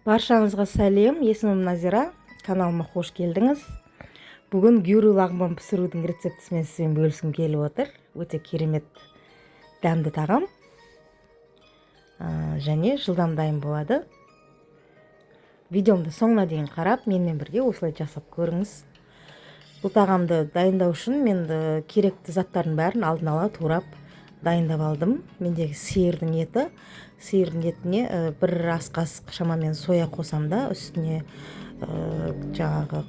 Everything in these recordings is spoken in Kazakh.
Баршаңызға сәлем, есімім Назира, каналыма қош келдіңіз. Бүгін гюрю лағман пісірудің рецептісімен сізбен бөліскім келіп отыр. Өте керемет дәмді тағам. Және жылдам дайын болады. Видеомды соңына дейін қарап, менімен бірге осылай жасап көріңіз. Бұл тағамды дайындау үшін мен керекті заттардың бәрін алдын ала турап дайындап алдым. Мендегі сиырдың еті. Сиырдың етіне бір ас қасық шамамен соя қосам да, үстіне жаңағы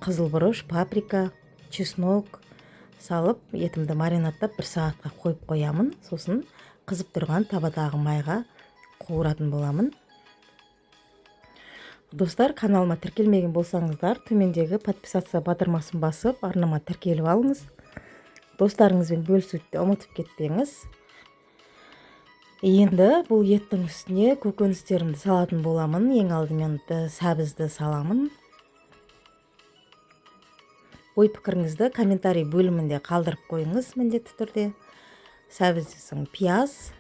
қызыл бұрыш, паприка, чеснок салып, етімді маринадтап бір сағатқа қойып қоямын. Сосын қызып тұрған табадағы майға қуыратын боламын. Достар, каналыма тіркелмеген болсаңыздар, төмендегі подписаться батырмасын басып, арнама тіркеліп алыңыз. Достарыңызбен бөлісуді ұмытып кетпеңіз. Енді бұл еттің үстіне көкөністерімді салатын боламын. Ең алдымен сәбізді саламын. Ой пікіріңізді комментарий бөлімінде қалдырып қойыңыз міндетті түрде. Сәбізден соң пияз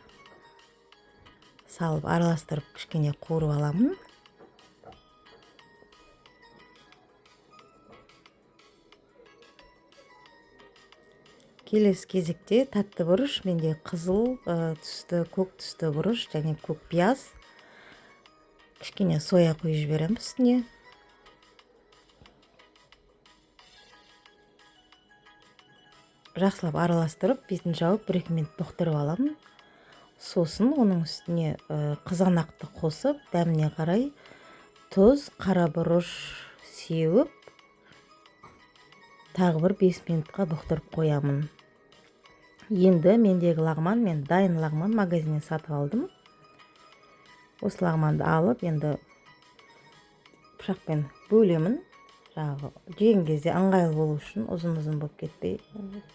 салып араластырып кішкене қуырып аламын. Келесі кезекте тәтті бұрыш, менде қызыл түсті, көк түсті бұрыш және көк пияз. Кішкене соя құйып жіберемін үстіне. Жақсылап араластырып, бетін жауып, 1-2 минут бұқтырып аламын. Сосын оның үстіне қызанақты қосып, дәміне қарай тұз, қара бұрыш сеуіп, тағы бір 5 минутқа бұқтырып қоямын. Енді мендегі лағман, мен дайын лағман магазиннен сатып алдым. Осы лағманды алып, енді пышақпен бөлемін. Жаңағы жеген кезде ыңғайлы болу үшін, ұзын-ұзын болып кетпей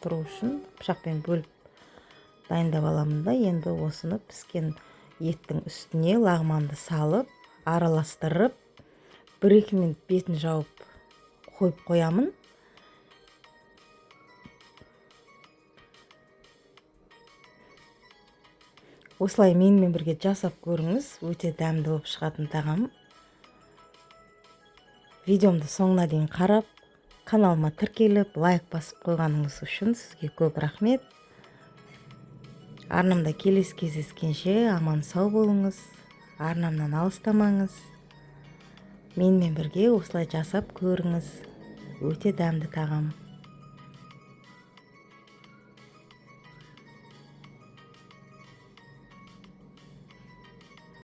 тұру үшін пышақпен бөліп дайындап аламын да, енді осыны піскен еттің үстіне лағманды салып, араластырып, 1-2 минут бетін жауып қойып қоямын. Осылай менімен бірге жасап көріңіз, өте дәмді болып шығатын тағам. Видеомды соңына дейін қарап, каналыма тіркеліп, лайк басып қойғаныңыз үшін сізге көп рахмет. Арнамда келесі кездескенше аман сау болыңыз, арнамнан алыстамаңыз. Менімен бірге осылай жасап көріңіз, өте дәмді тағам.